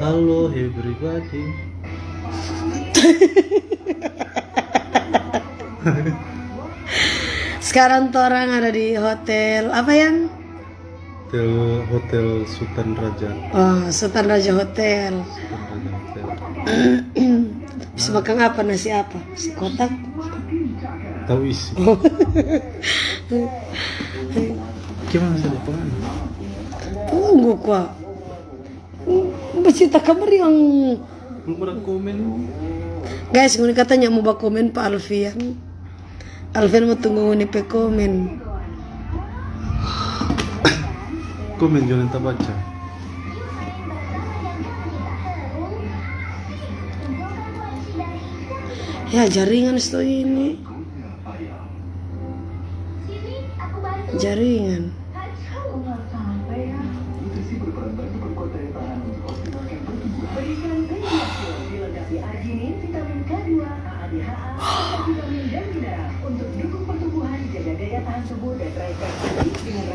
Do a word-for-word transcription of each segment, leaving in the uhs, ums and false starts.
Halo everybody. Sekarang torang ada di hotel apa, Yang? Hotel, Hotel Sultan Raja. Oh, Sultan Raja Hotel. Sultan Raja Hotel. Bisa makan apa? Nasi apa? Nasi kotak? Tau isi. Oh. Gimana sih, Bang? Tunggu kwa. Baca ta kamar yang. Belum ada komen. Guys, ngoni katanya mo bakomen pa Alfian. Alfian mo tunggu ngoni pe komen. Komen jo nanti ta baca. Ya, jaringan sto ini. Jaringan.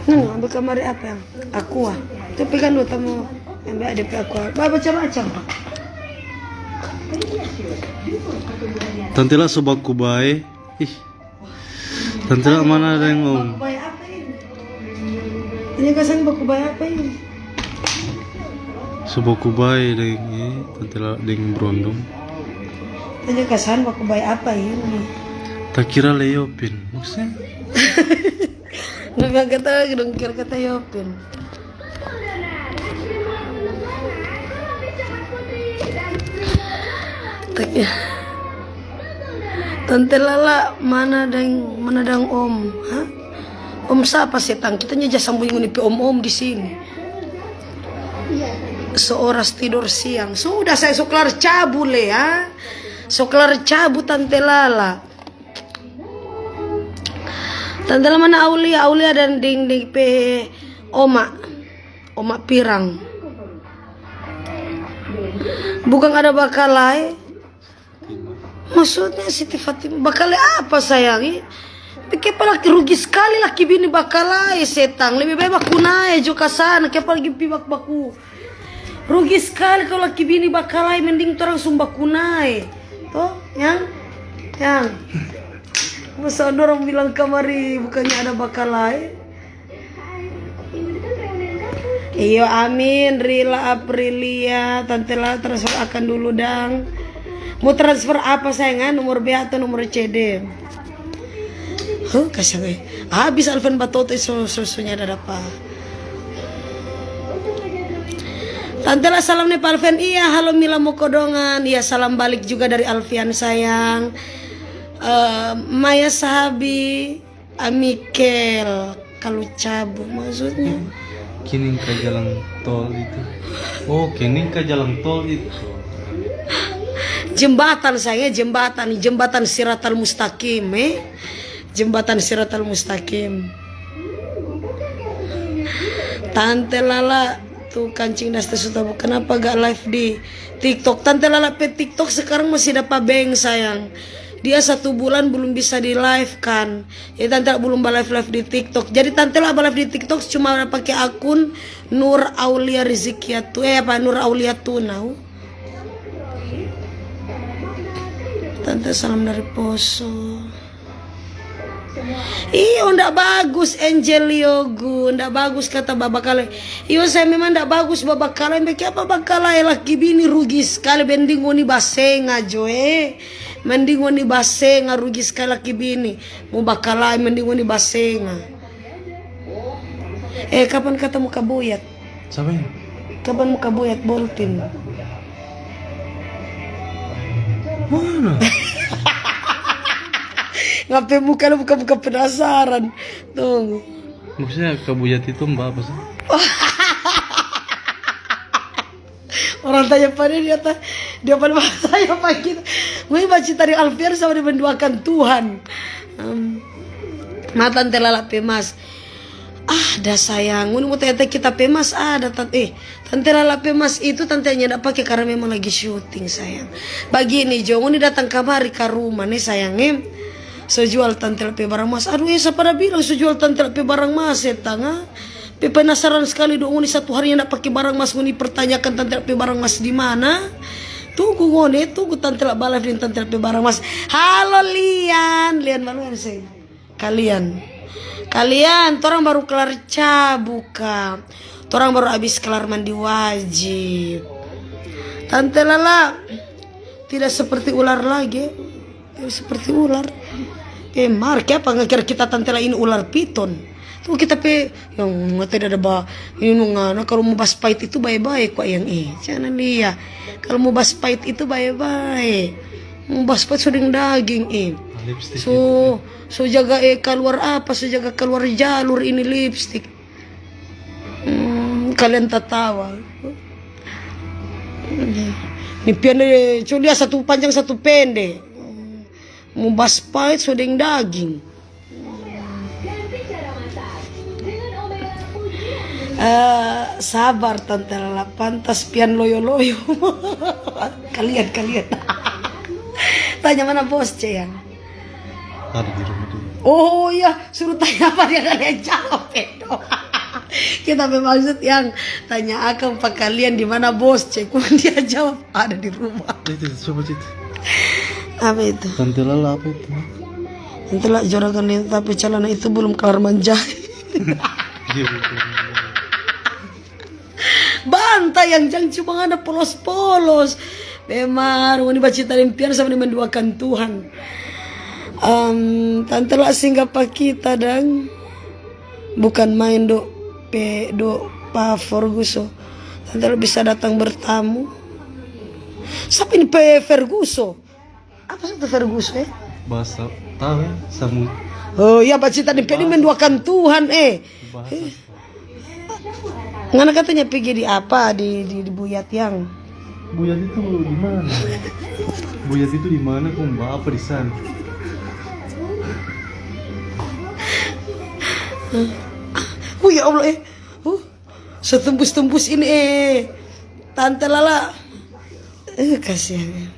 Nah, ambil kamari apa yang aqua? Itu pegang dulu tamu ambil ada pe aqua. Baca-baca. Tante La so baku bae. Ih. Tante La mana deng Om? Baku bae apa ini? Ini kesan baku bae apa ini? So baku bae deng, eh, Tante La deng Brondong. Ini kesan baku bae apa ini? Ta kira Leopin, maksudnya? Dong kata, dong kira kata Yopin. Tapi, Tante Lala, mana deng, mana deng Om? Ha? Om sapa setang? Kita nya ja sambung ngoni pe om-om di sini. Seoras tidor siang. Sudah saya so klar cabu le, ha? So klar cabu Tante Lala. Tante Lala mana Aulia? Aulia dan ding ding pe oma. Oma Pirang. Bukang ada bakalae. Maksudnya Siti Fatimah bakalae apa sayang? Ih, kepala rugi skali laki bini bakalae setang. Lebe bae bakunae jo ka sana, kepala lagi pi bak-, baku. Rugi skali kalu laki bini bakalae, mending torang sumba kunae. To, Yang? Yang? Masa dorang bilang kamari bukannya ada bakalae? Iyo, amin. Rila, Aprilia, Tante La transfer akang dulu dang. Mo transfer apa, sayangan? Nomor B A atau nomor C D? Huh, kasiang, eh. Habis Alfian batoto, so, so, so nyanda dapa. Tante La salam ne pa Alfian. Iya, halo Mila Mokodongan. Iya, salam balik juga dari Alfian, sayang. Eh, Maya Sahabi, Amikel, kalu cabu maksudnya. Kening ka jalan tol itu. Oh, kening ka jalan tol itu. Jembatan, sayang, jembatan, jembatan Siratal Mustaqim, eh. Jembatan Siratal Mustaqim. Tante Lala, tu kancing daster su tabu. Kenapa gak live di TikTok? Tante Lala pe TikTok sekarang masih dapa bank, sayang. Dia satu bulan belum bisa di live kan. Jadi Tante Lala belum ba live-live di TikTok. Jadi Tante Lala ba live di TikTok cuma pake akun Nur Aulia Rizikiatu, eh, apa, Nur Aulia Tunau. Tante, salam dari Poso. Iyo, ndak bagus, Angel Yogu, ndak bagus kata babakalae. Iyo, saya memang ndak bagus babakalae, bikin apa bakalae, laki bini rugi skali, mending ngoni basenga jo, eh. Mending ngoni basenga, rugi skali laki bini. Mo bakalae, mending ngoni basenga. Eh, kapan kata mo kabuyat? Sapa ini? Kapan mo kabuyat Boltin? Mana? Ngape muka lu buka-buka penasaran? Tunggu. Maksudnya kabuyat itu mbak apa sih? Orang tanya pa dia, dia ta-, dia pa dia tanya pa kita. Ngoni baci tadi Alfian sama dia menduakan Tuhan. Em, ma Tante Lala pe mas. Ah, da sayang, ngoni mo tanya kita pe mas ada, tan-, eh, Tante Lala pe mas itu Tante nyanda pake karena memang lagi syuting, sayang. Bagini jo, ngoni datang kamari ka rumah ne, sayang, eh. So jual Tante Lala pe barang mas. Aduh, eh, sapa da bilang so jual Tante Lala pe barang mas, setang, ah? Pe penasaran skali dong, ngoni satu hari nyanda pake barang mas, ngoni pertanyakan tante pe barang mas di mana? Tunggu ngoni, tunggu tante la ba live deng tante pe barang mas. Halo Lian, Lian baluan seng. Kalian, kalian, torang baru kelar cabu ka. Torang baru abis kelar mandi wajib. Tante Lala tidak seperti ular lagi. Eh, seperti ular. Eh, mar, kiapa nggak kira kita tante la ini ular piton? Tuh kita pe yang mata ada ba ini no ngana kalau mau bas pait itu bae-bae kwa yang eh. Jangan lia. Kalau mau bas pait itu bae-bae. Mau bas pait so deng daging eh. Lipstick So, itu. So jaga eh keluar apa? So jaga keluar jalur ini lipstick. Hmm, kalian tatawa. Ni pian de, co lia satu panjang satu pende. Mo bas pait so deng daging. Eh, sabar tante Lala, pantas pian loyo-loyo. Kalian, kalian. Tanya mana bos, Ceyang? Ada di rumah dulu. Oh iya, suruh tanya apa dia kalian jawab, Edo. Kita pe maksud yang tanya akang pa kalian di mana bos, cek dia jawab ada di rumah. Itu, itu, coba itu. Apa itu? Tante Lala apa itu? Tante Lala jorakan yang tapi celana itu belum kelar manjahit. Dia belum kelar manjahit. Banta yang jang cuma ngana polos-polos. Memang ngoni bacita deng pian sama deng menduakan Tuhan. Em, tante la singgah pa kita dang bukan main do pe do pa Ferguso. Tante la bisa datang bertamu. Sapa ini pe Ferguso? Apa satu Ferguso eh? Bahasa tahu ya, samu. Oh iya, bacita deng pian menduakan Tuhan eh. Bahasa. Ngana katanya pigi di apa di, di, di Buyat yang? Buyat itu di mana? Buyat itu di mana? Kong ba apa di sana? Oh ya Allah eh. Uh, so tembus-tembus ini eh. Tante Lala. Eh, kasihan.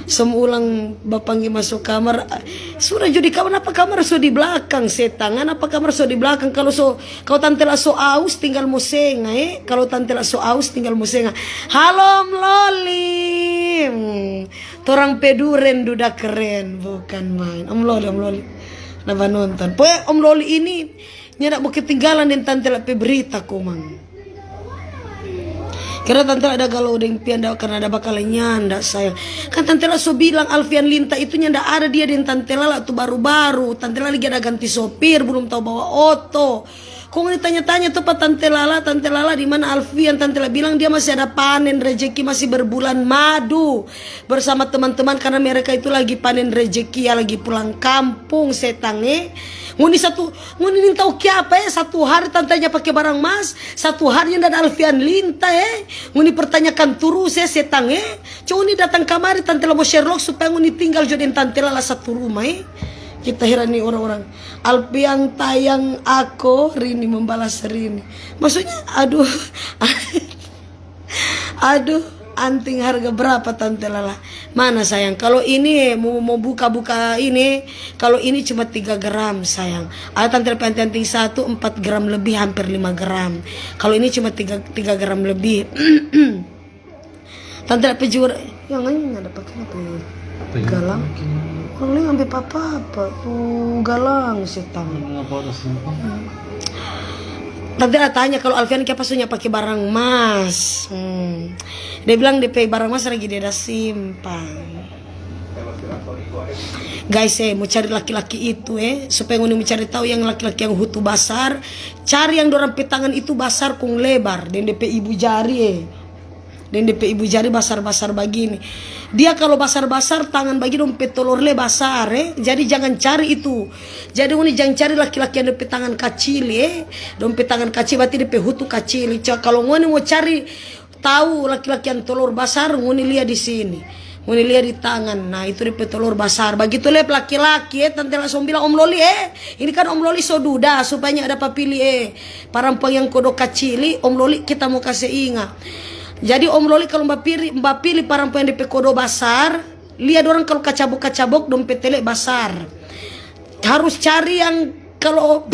Som ulang bapangge maso kamar. Sudah jo di kamar, napa kamar so di blakang, setang? Napa kamar so di blakang? Kalu so, kau tante la so aus, tinggal mo senga, eh. Kalu tante la so aus, tinggal mo senga. Halo, Om Loli. Hmm. Torang pe duren duda keren, bukan main. Om Loli, Om Loli. Na banonton. Poe Om Loli ini, nyanda mo ketinggalan deng tante la pe berita, komang. Karena tante la ada galau deng pian da karena ada bakal nyanda, sayang. Kan tante la so bilang Alfian Linta itu nyanda ada dia deng tante la, la tu baru-baru. Tante la lagi ada ganti sopir, belum tau bawa oto. Kong ngoni tanya-tanya tu pa tante Lala, tante Lala di mana Alfian? Tante la bilang dia masih ada panen rejeki, masih berbulan madu bersama teman-teman karena mereka itu lagi panen rejeki ya, lagi pulang kampung, setang eh. Ngoni satu, ngoni nintau kiapa eh? Satu hari tantanya pake barang mas, satu hari nyanda ada Alfian Linta eh. Ngoni pertanyakan turus eh, setang eh. Coba ngoni datang kamari, tante la mo Sherlock supaya ngoni tinggal jo deng tante Lala satu rumah eh. Kita heran ni orang-orang. Alpiang tayang ako, Rini membalas Rini. Maksudnya, aduh. Aduh, anting harga berapa, Tante Lala? Mana, sayang? Kalau ini, eh, mau, mau buka-buka ini, kalau ini cuma tiga gram, sayang. Ada Tante Lala pe anting-anting satu, empat gram lebih, hampir lima gram. Kalau ini cuma tiga, tiga gram lebih. Tante la pe juga, yang lain ada pakai apa ya? Galang. Orang lain ambil apa-apa. Tuh, galang, setang. Tante la tanya kalau Alfian kiapa so nya pake barang mas. Hmm. Dia bilang dia pe barang mas lagi dia da simpan. Guys, eh, mau cari laki-laki itu, eh, supaya ngoni mau cari tahu yang laki-laki yang hutu basar, cari yang dorang pe tangan itu basar kong lebar, deng de pe ibu jari, eh. Deng de pe ibu jari basar-basar bagini. Dia kalu basar-basar, tangan bagini dong pe tolor le basar, eh. Jadi jangan cari itu. Jadi ngoni jang cari laki-laki yang de pe tangan kacili, eh. Dong pe tangan kacili berarti de pe hutu kacili. Ca-, kalu ngoni mo cari tau laki-laki yang tolor basar, ngoni lia di sini. Ngoni lia di tangan. Nah, itu de pe tolor basar. Bagitu le laki-laki, eh, tante langsung bilang, "Om Loli, eh, ini kan Om Loli so duda, supaya ada papili, eh." Parampuang yang kodo kacili, Om Loli kita mo kase inga. Jadi Om Loli kalu bapili, bapili parampuang yang de pe kodo basar, lia dorang kalu kacabok-kacabok dong pe tele basar. Harus cari yang kalu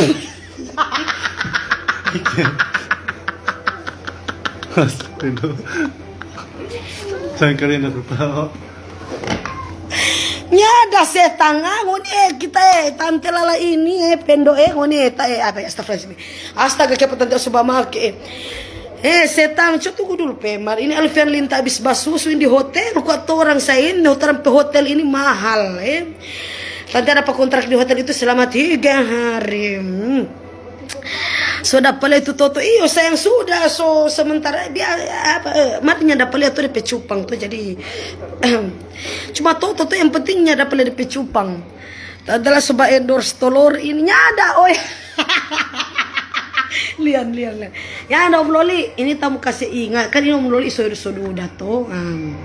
Astaga. Sangka dia nak tahu. Nyanda setang, ah, ngoni, eh, kita, eh, Tante Lala ini, eh, pendo, eh, ngoni, eh, ta, eh, apa ya, astagfirullahaladzim. Astaga, kiapa tante so bamake, eh. Eh, setang, co tunggu dulu, pe, mar. Ini Alfian Linta abis basusu ini di hotel, kwa torang sa ini, torang pe hotel ini mahal, eh. Tante dapa kontrak di hotel itu selama tiga hari. Hmm. So dapa lia tu Toto, iyo sayang, sudah. So sementara dia apa, eh, mar nyanda dapa lia tu de pe cupang tu, jadi cuma Toto tu yang pentingnya dapa lia de pe cupang. Tante Lala so ba endorse tolor ini, nyanda, oi. Lian, lian, lian. Nyanda, Om Loli, ini ta mo kase inga, kan ini Om Loli so, so duda to. Hmm.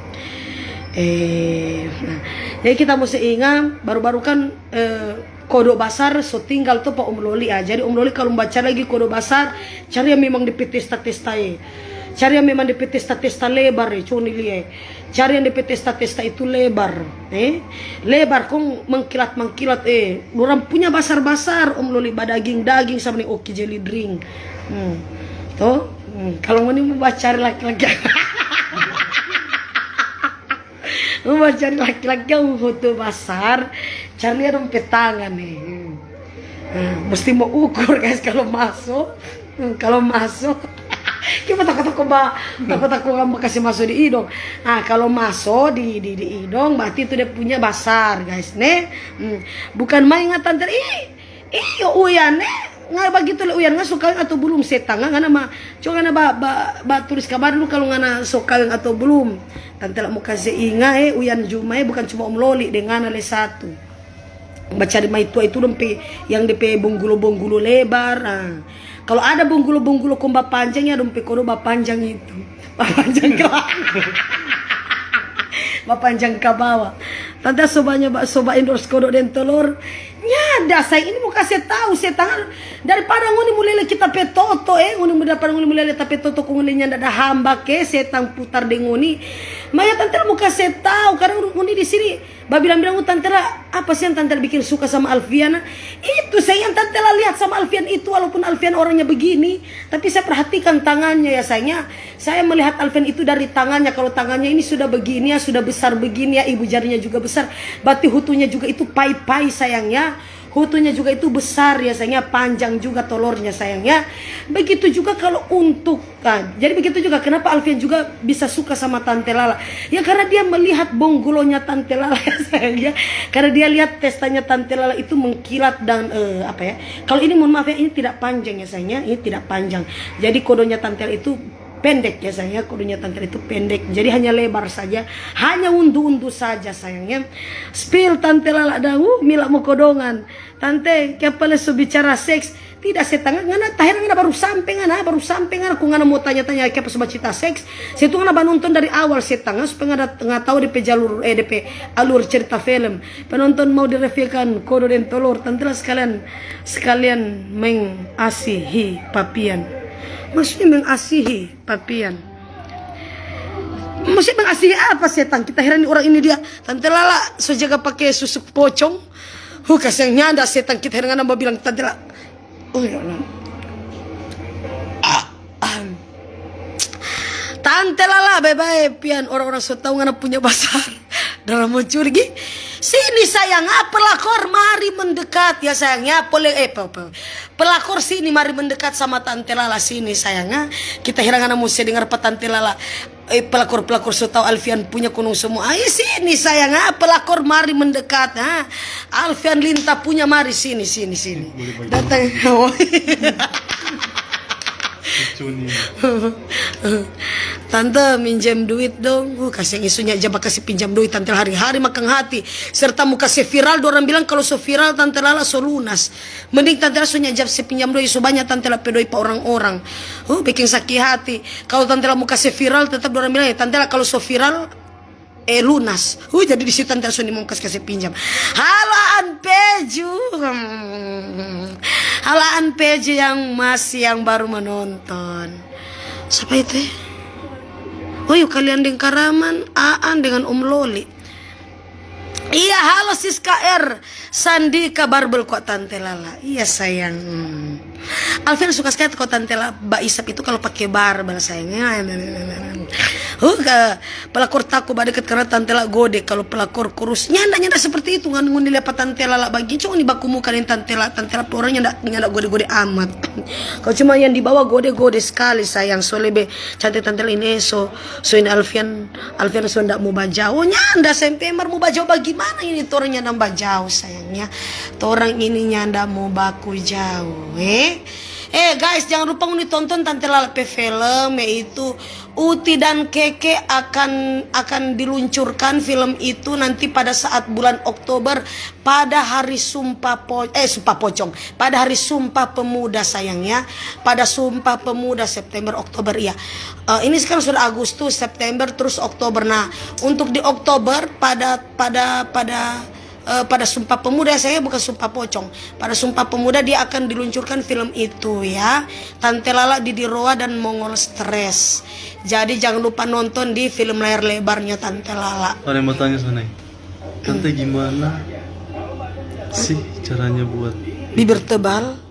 Eh, nah. Jadi kita mo se inga, baru-baru kan, eh, kodo basar so tinggal to pa Om Loli, ah. Jadi Om Loli kalu mo bacari lagi kodo basar, cari yang memang de pe testa-testa, eh. Cari yang memang de pe testa-testa lebar, eh, co ngoni lia, eh. Cari yang de pe testa-testa itu lebar, eh. Lebar kong mengkilat-mengkilat, eh. Dorang punya basar-basar, Om Loli badaging-daging sama ni oki jelly drink. Hmm. To? Hmm. Kalu ngoni mo bacari laki-laki Mo cari laki-laki yang foto basar, cari lia dong pe tangan nih. Nah, mesti mo ukur, guys, kalu maso. Hmm, kalu maso. Kiapa tako-tako ba, tako-tako ba kase maso di idong. Ah, kalu maso di, di, di idong, berarti itu dia punya basar, guys, ne. Hmm, bukan main, ngana tante. Ih, iyo, Uyan, eh. Ngana bagitu lei, Uyan, ngana so kaweng ato blum, setang? Ngana ma, coba ngana ba, ba, ba tulis kabar dulu kalu ngana so kaweng ato blum. Tante la mo kase inga, eh, Uyan Juma, eh, bukan cuma Om Loli, deng ngana lei satu. Bacari maitua itu dong pe, yang de pe bonggulo-bonggulo lebar, ah. Kalu ada bonggulo-bonggulo kong bapanjang, ya dong pe kodo bapanjang itu. Bapanjang ka, bapanjang ka bawa. Tante, so banya ba, so ba endorse kodo deng tolor. Nyanda, sayang, ini mo kase tau, setang, daripada ngoni mo lele kita pe toto, eh, ngoni mo, daripada ngoni mo lele ta pe toto, kong ngoni nyanda ada hamba ke, setang putar deng ngoni. Maya tante la mo kase tau, kadang ngoni di sini babilang-bilang, "Oh, tante la, apa sih yang tante la bikin suka sama Alfian?" Itu, sayang, yang tante la lihat sama Alfian itu, walaupun Alfian orangnya begini, tapi saya perhatikan tangannya, ya, sayangnya. Saya melihat Alfian itu dari tangannya. Kalau tangannya ini sudah begini, ya, sudah besar begini, ya, ibu jarinya juga besar. Berarti hutunya juga itu pai-pai, sayangnya. Hutunya juga itu besar, ya, sayangnya, panjang juga tolornya, sayangnya. Begitu juga kalau untuk, nah, jadi begitu juga kenapa Alfian juga bisa suka sama Tante Lala. Ya, karena dia melihat bonggulonya Tante Lala, ya, sayangnya. Karena dia lihat testanya Tante Lala itu mengkilat dan, eh, apa ya. Kalau ini, mohon maaf ya, ini tidak panjang, ya, sayangnya. Ini tidak panjang. Jadi kodonya Tante Lala itu pendek, ya, sayangnya, kodonya Tante Lala itu pendek. Jadi hanya lebar saja, hanya undu-undu saja, sayangnya. Spill Tante Lala dah, uh, mila mo kodongan. Tante, kiapa le so bicara seks? Tidak, setang, ngana taher, ngana baru sampe, ngana baru sampe, ngana kong ngana mo tanya-tanya kiapa so bacita seks. Se tu ngana banonton dari awal, setang, supaya ngana, ngana tau de pe jalur, eh, de pe alur cerita film. Penonton mau direviewkan kodo deng tolor, Tante Lala sekalian, sekalian mengasihi papian. Maksudnya mengasihi papian. Maksudnya mengasihi apa, setang? Kita heran ni orang ini, dia, Tante Lala so jaga pake susuk pocong. Huh, kasiang nyanda, setang, kita heran ngana babilang Tante Lala. Oh, ya Allah. Ah, ah. Tante Lala, bae-bae pian, orang-orang so tau ngana punya basar. Dalam mo curi gi. Sini, sayang, ah, pelakor mari mendekat, ya, sayang, ya. Pole, eh, pe, pe. Pelakor sini mari mendekat sama Tante Lala sini, sayang, ah. Kita heran ngana mo se dengar pa Tante Lala. Eh, pelakor-pelakor so tau Alfian punya kunung semua. Ai, sini, sayang, ah. Pelakor mari mendekat, ah. Alfian Linta punya, mari sini, sini, sini. Boleh bagi. Datang. Lucu nih. Tante, minjem duit dong. Uh, kasiang, isu nya ja bakase pinjam duit, Tante Lala hari-hari makang hati. Serta mo kase viral, dorang bilang kalu so viral, Tante Lala so lunas. Mending Tante Lala so nya ja se pinjam duit, so banya Tante Lala pe doi pa orang-orang. Uh, biking saki hati. Kalu Tante Lala mo kase viral, tetap dorang bilang, "Eh, Tante Lala kalu so viral, eh, lunas." Uh, jadi di situ Tante Lala so ni mo kas kase pinjam. Halo, An Peju. Hmm. Halo, An Peju yang masih, yang baru menonton. Sapa itu, eh? Oh, yuk, kalian deng Karaman, Aan dengan Om Loli. Iya, halo, Siska R. Sandi ka barbel kwa Tante Lala. Iya, sayang. Hmm. Alfian suka skali kalo tante la ba isap itu kalo pake barbel, sayang. Huh, ka-, pelakor tako badeket karna tante la gode kalo pelakor kurus. Nyanda, nyanda seperti itu. Ngan ngoni lia pa tante la la bagitu, ngoni baku muka deng tante la, tante la pe orang nyanda, nyanda gode-gode amat. Kalo cuma yang di bawah gode-gode skali, sayang. So lebe cantik tante la ini, so, so ini Alfian, Alfian so nda mo bajao. Nyanda, sampe mar mo bajao bagimana ini, torang nyanda mo bajao, sayangnya. Torang ini nyanda mo baku jao, eh. Eh, guys, jangan lupa ngoni tonton Tante Lala pe film, yaitu Uti dan Keke akan, akan diluncurkan film itu nanti pada saat bulan Oktober, pada hari Sumpah Po-, eh, Sumpah Pocong, pada hari Sumpah Pemuda, sayangnya, pada Sumpah Pemuda September, Oktober, iya. Eh, ini sekarang sudah Agustus, September, terus Oktober. Nah, untuk di Oktober pada, pada, pada, eh, pada Sumpah Pemuda, saya bukan Sumpah Pocong. Pada Sumpah Pemuda dia akan diluncurkan film itu, ya. Tante Lala, Didi Roa, dan Mongol Stres. Jadi jangan lupa nonton di film layar lebarnya Tante Lala. Ada yang mau tanya sana. Tante, gimana sih caranya buat bibir tebal?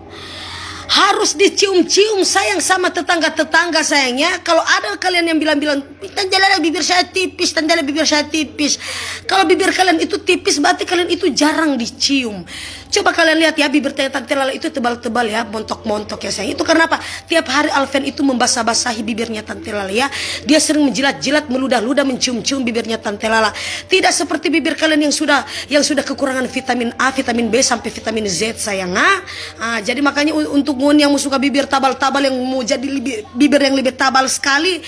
Harus dicium-cium, sayang, sama tetangga-tetangga, sayang, ya. Kalau ada kalian yang bilang-bilang, "Tante Lala, bibir saya tipis, Tante Lala, bibir saya tipis." Kalau bibir kalian itu tipis, berarti kalian itu jarang dicium. Coba kalian lihat ya, bibir Tante Lala itu tebal-tebal ya, montok-montok ya, sayang. Itu karena apa? Tiap hari Alfian itu membasah-basahi bibirnya Tante Lala ya. Dia sering menjilat-jilat, meludah-ludah, mencium-cium bibirnya Tante Lala. Tidak seperti bibir kalian yang sudah, yang sudah kekurangan vitamin A, vitamin B, sampai vitamin Z, sayang, ah. Ah, jadi makanya u-, untuk ngoni yang mau suka bibir tabal-tabal, yang mau jadi libi-, bibir yang lebih tabal sekali,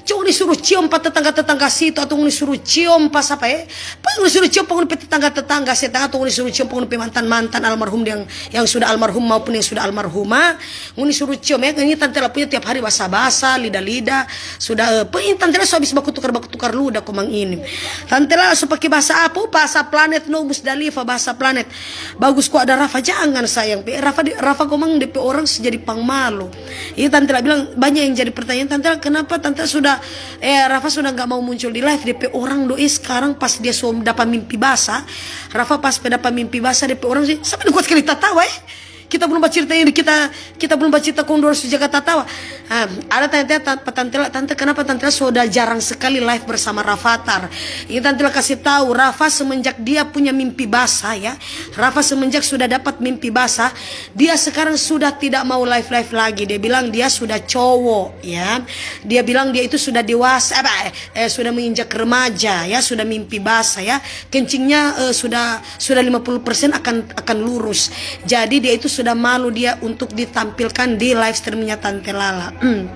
co ngoni suruh cium pa tetangga-tetangga situ, atau ngoni suruh cium pa sapa, eh? Pa ngoni suruh cium pa ngoni pe tetangga-tetangga, setang, atau ngoni suruh cium pa ngoni pe mantan-mantan almarhum yang, yang sudah almarhum maupun yang sudah almarhumah. Ngoni suruh cium, eh, ini Tante Lala punya tiap hari basah-basah, lidah-lidah. Sudah, eh, pe-, ini Tante Lala so habis baku tukar, baku tukar ludah komang ini. Tante Lala so pake bahasa apa? Bahasa planet, no, Musdalifah, bahasa planet. Bagus ko ada Rafa, jangan, sayang. Pe, Rafa di, Rafa komang depe orang so jadi pangmalu. Iya, Tante Lala bilang, banyak yang jadi pertanyaan, "Tante Lala, kenapa Tante Lala sudah, eh, Rafa sudah nggak mau muncul di live?" Depe orang doi sekarang pas dia so dapa mimpi basah, Rafa pas pe dapa mimpi basah, depe orang sih, sampai kuat sekali tatawa, eh. Kita belum bacerita ini, kita, kita belum bacerita kong dua ratus jaga tatawa. Ah, ada tanya-tanya ta-, pa Tante Lala, "Tante, kenapa Tante Lala sudah jarang sekali live bersama Rafathar?" Ini Tante Lala kasih tahu, Rafa semenjak dia punya mimpi basah ya, Rafa semenjak sudah dapat mimpi basah, dia sekarang sudah tidak mau live-live lagi. Dia bilang dia sudah cowok ya. Dia bilang dia itu sudah dewasa, apa, eh, sudah menginjak remaja ya, sudah mimpi basah ya. Kencingnya, eh, sudah sudah lima puluh persen akan, akan lurus. Jadi dia itu sudah malu dia untuk ditampilkan di live streamingnya Tante Lala. Hmm.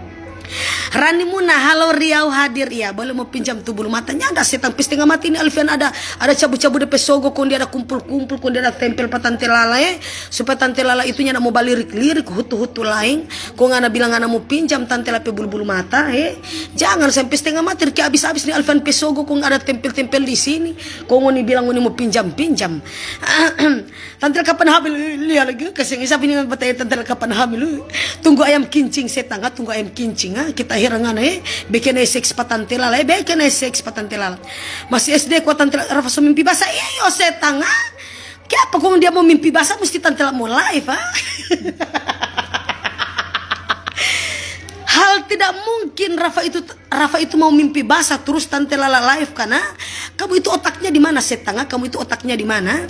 Rani Muna, halo Riau hadir. Iya, boleh mau pinjam tu bulu mata? Nyanda, setang, pe stengah mati ni Alfian ada, ada cabu-cabu depe sogo, kong dia ada kumpul-kumpul, kong dia ada tempel pa Tante Lala, eh. Supaya Tante Lala itu nyanda mau balirik-lirik, hutu-hutu laeng. Kong ngana bilang ngana mau pinjam Tante Lala pe bulu-bulu mata, eh. Jangan sampe stengah mati, ki abis-abis ni Alfian pe sogo, kong ada tempel-tempel di sini. Kong ngoni bilang ngoni mo pinjam-pinjam. Tante Lala kapan hamil? Lia lagi, kasiang, sapa ini yang batanya Tante Lala kapan hamil? Tunggu ayam kincing, setang, ah, tunggu ayam kincing, ah. Kita herangan, eh. Bikin ai seks pa Tante Lala, eh, bikin ai seks pa Tante Lala. Masih S D kwa Tante Lala, Rafa so mimpi basah, iyo, setang, ah. Kiapa kong dia mau mimpi basah, mesti Tante Lala mau live, ah? Hal tidak mungkin Rafa itu Rafa itu mau mimpi basah, terus Tante Lala live, karena kamu itu otaknya di mana, setang, ah? Kamu itu otaknya di mana?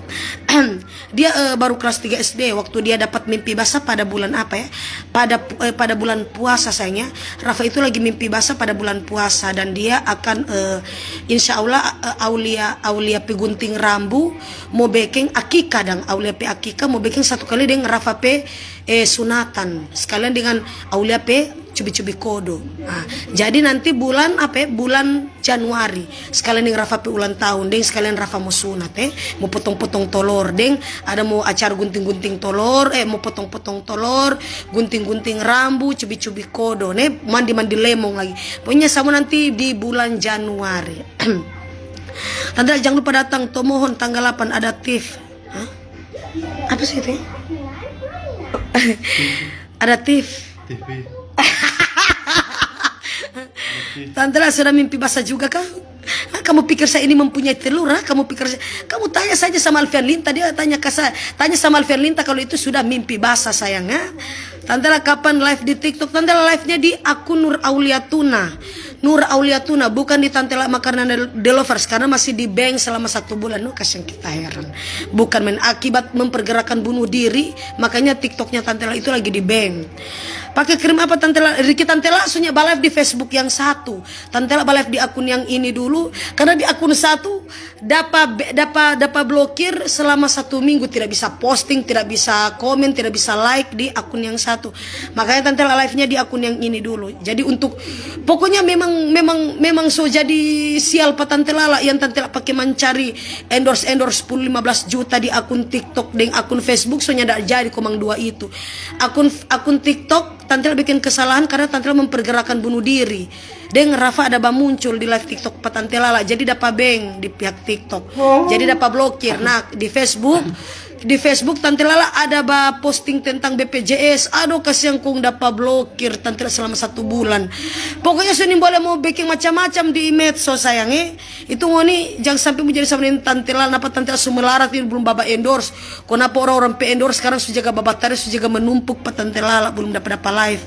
Dia, eh, baru kelas tiga S D, waktu dia dapat mimpi basah pada bulan apa ya? Pada pu-, eh, pada bulan puasa, sayangnya. Rafa itu lagi mimpi basah pada bulan puasa, dan dia akan, eh, insya Allah, eh, Aulia, Aulia pe gunting rambu mo bekeng akika, dang Aulia pe akika mo bekeng satu kali deng Rafa pe, eh, sunatan, sekalian dengan Aulia pe cubi-cubi kodo. Ah, jadi nanti bulan apa ya? Bulan Januari, sekalian deng Rafa pe ulang tahun, deng sekalian Rafa mo sunat, eh, mo potong-potong tolor, deng ada mo acara gunting-gunting tolor, eh, mo potong-potong tolor, gunting-gunting rambu, cubi-cubi kodo, ne, mandi-mandi lemong lagi. Pokoknya sama nanti di bulan Januari. Tante, jangan lupa datang, to mohon tanggal delapan ada tif. Hah? Apa sih itu ya? Ada tif. T V. Tante Lala sudah mimpi basah juga kau? Ah, kamu pikir saya ini mempunyai telur, ah? Kamu pikir saya, kamu tanya saja sama Alfian Linta, dia tanya ke saya. Tanya sama Alfian Linta kalau itu sudah mimpi basah, sayang, ah. Tante La kapan live di TikTok? Tante La live-nya di akun Nur Auliatuna. Nur Auliatuna, bukan di Tante La Makarna Del-, Delovers, karena masih di-ban selama satu bulan. No, kasihan kita, heran. Bukan main, akibat mempergerakkan bunuh diri, makanya TikToknya Tante La itu lagi di-ban. Pakai krim apa Tante La? Riki, Tante La so nya ba-live di Facebook yang satu. Tante La ba-live di akun yang ini dulu, karena di akun satu dapa be-, dapa, dapa blokir selama satu minggu, tidak bisa posting, tidak bisa komen, tidak bisa like di akun yang satu. Makanya Tante La live-nya di akun yang ini dulu. Jadi untuk, pokoknya memang, memang, memang so jadi sial pa Tante La la, yang Tante La pake mancari endorse, endorse sepuluh lima belas juta di akun TikTok deng akun Facebook, so nyanda jadi komang dua itu. Akun, akun TikTok Tante La bikin kesalahan karena Tante La mempergerakkan bunuh diri. Deng Rafa ada ba muncul di live TikTok pa Tante La la, jadi dapa ban di pihak TikTok. Oh. Jadi dapa blokir. Nah, di Facebook, di Facebook Tante La la ada ba posting tentang B P J S. Aduh, kasiang, kong dapa blokir Tante La selama satu bulan. Pokoknya so nimbole mo beking macam-macam di medsos, sayang, eh. Itu ngoni jang sampe mo jadi sama deng Tante La, napa Tante La so melarat ini belum baba endorse. Kong napa orang-orang pe endorse sekarang su jaga babatare, su jaga menumpuk pa Tante La la, belum dapa-dapa live.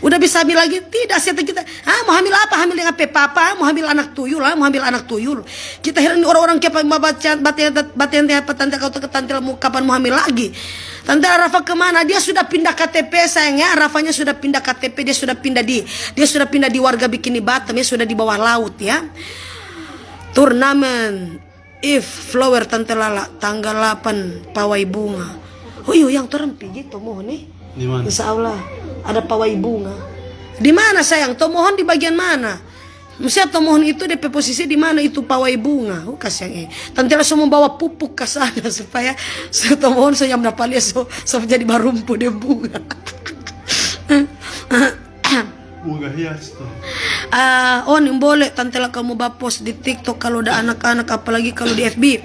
Udah bisa hamil lagi? Tidak, seta kita. Ah, mo hamil apa? Hamil deng apa? Papa, mo hamil anak tuyul, ah, mo hamil anak tuyul. Kita heran ni orang-orang kiapa babaca, batanya, batanya apa Tante, kau ke Tante La mo, kapan mo hamil lagi? Tante La, Rafa kemana? Dia sudah pindah K T P, sayang, ya. Rafanya sudah pindah K T P, dia sudah pindah di, dia sudah pindah di warga bikin di Batam, ya, sudah di bawah laut, ya. Turnamen. If, flower Tante La la, tanggal delapan, pawai bunga. Oh iyo, yang torang pigi to mohon, eh. Di mana? Insya Allah, ada pawai bunga. Di mana, sayang? To mohon di bagian mana? Maksudnya to mohon itu de pe posisi di mana itu pawai bunga? Oh, kasiang, eh. Tante La so mo bawa pupuk ka sana supaya so to mohon so nyam dapa lia so, so jadi barumpu deng bunga. Bunga hias to. Ah, oh, nimbole Tante La kamu ba post di TikTok kalau ada anak-anak, apalagi kalau di F B.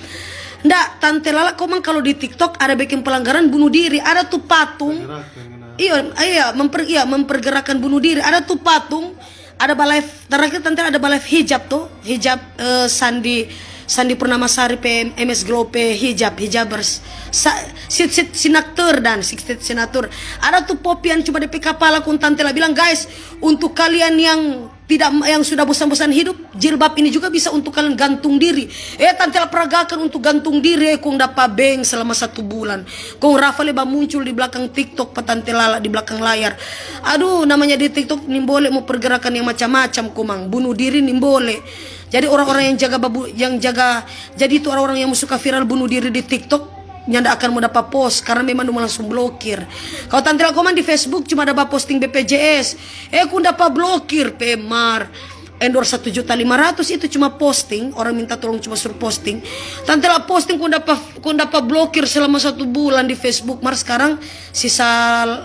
Nda, Tante La la, komang kalau di TikTok ada bikin pelanggaran bunuh diri, ada tu patung. Pergerakan, kena. Iyo, iya, memper-, iya, mempergerakan bunuh diri. Ada tu patung, ada ba live, terakhir Tante La ada ba live hijab tu, hijab, eh, Sandi, Sandi Purnamasari pe M S Glow pe hijab, hijabers. Sa-, sit, sit, sinatur dan sit, sit, sinatur. Ada tu popi yang cuma de pe kapala, kong Tante La bilang, "Guys, untuk kalian yang tidak, yang sudah bosan-bosan hidup, jilbab ini juga bisa untuk kalian gantung diri." Eh, Tante La peragakan untuk gantung diri, eh, kong dapa ban selama satu bulan. Kong Rafa lei bamuncul di blakang TikTok pa Tante La la, di blakang layar. Aduh, namanya di TikTok nimbole mo pergerakan yang macam-macam, komang. Bunuh diri nimbole. Jadi orang-orang yang jaga babu-, yang jaga, jadi itu orang-orang yang suka viral bunuh diri di TikTok, nyanda akan mo dapa post karena memang dong langsung blokir. Kalo Tante La komang di Facebook cuma ada ba posting B P J S. Eh, kong dapa blokir, pemar. Endorse satu juta lima ratus itu cuma posting, orang minta tolong cuma suruh posting. Tante La posting kong dapa, kong dapa blokir selama satu bulan di Facebook. Mar sekarang sisa,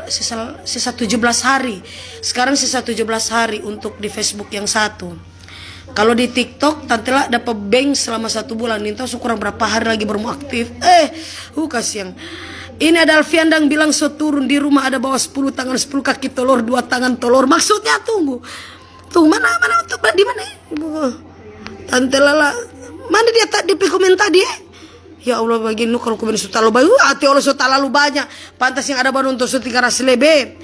sisa, sisa tujuh belas hari. Sekarang sisa tujuh belas hari untuk di Facebook yang satu. Kalo di TikTok, Tante La dapa ban selama satu bulan. Nintau so kurang berapa hari lagi baru mo aktif. Eh, uh, kasiang. Ini ada Alfian dang bilang so turun, di rumah ada bawa sepuluh tangan, sepuluh kaki tolor, dua tangan tolor. Maksudnya tunggu. Tuh, mana, mana, tuh, di mana? Tante La la. Mana dia ta-, dia pe komen tadi, eh? Ya Allah, bagini no, kalo komen so talalu banyak. Uh, ati Allah, so talalu banyak. Pantas yang ada ba nonton so tiga ratus lebe.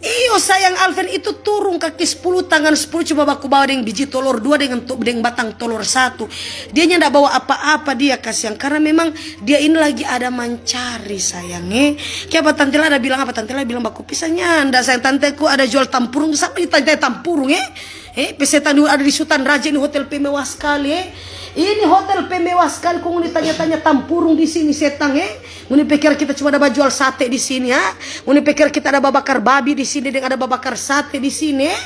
Iyo, sayang Alvin, itu turung kaki sepuluh, tangan sepuluh, cuma baku bawa deng biji tolor dua, dengan to-, deng batang tolor satu. Dia nyanda bawa apa-apa dia, kasiang. Karena memang dia ini lagi ada mancari, sayang, eh. Kiapa Tante La ada bilang apa? Tante La bilang baku pisang nyanda, sayang. Tanteku ada jual tampurung, sama di Tante tampurung, eh. Eh, pe setang dulu ada di Sutan Raja, ini hotel pe mewah skali, eh. Ini hotel pe mewah skali, kong ngoni tanya-tanya tampurung di sini, setang, eh. Ngoni pe kira kita cuma ada bajual sate di sini, ha? Ngoni pe kira kita ada babakar babi di sini deng ada babakar sate di sini, eh?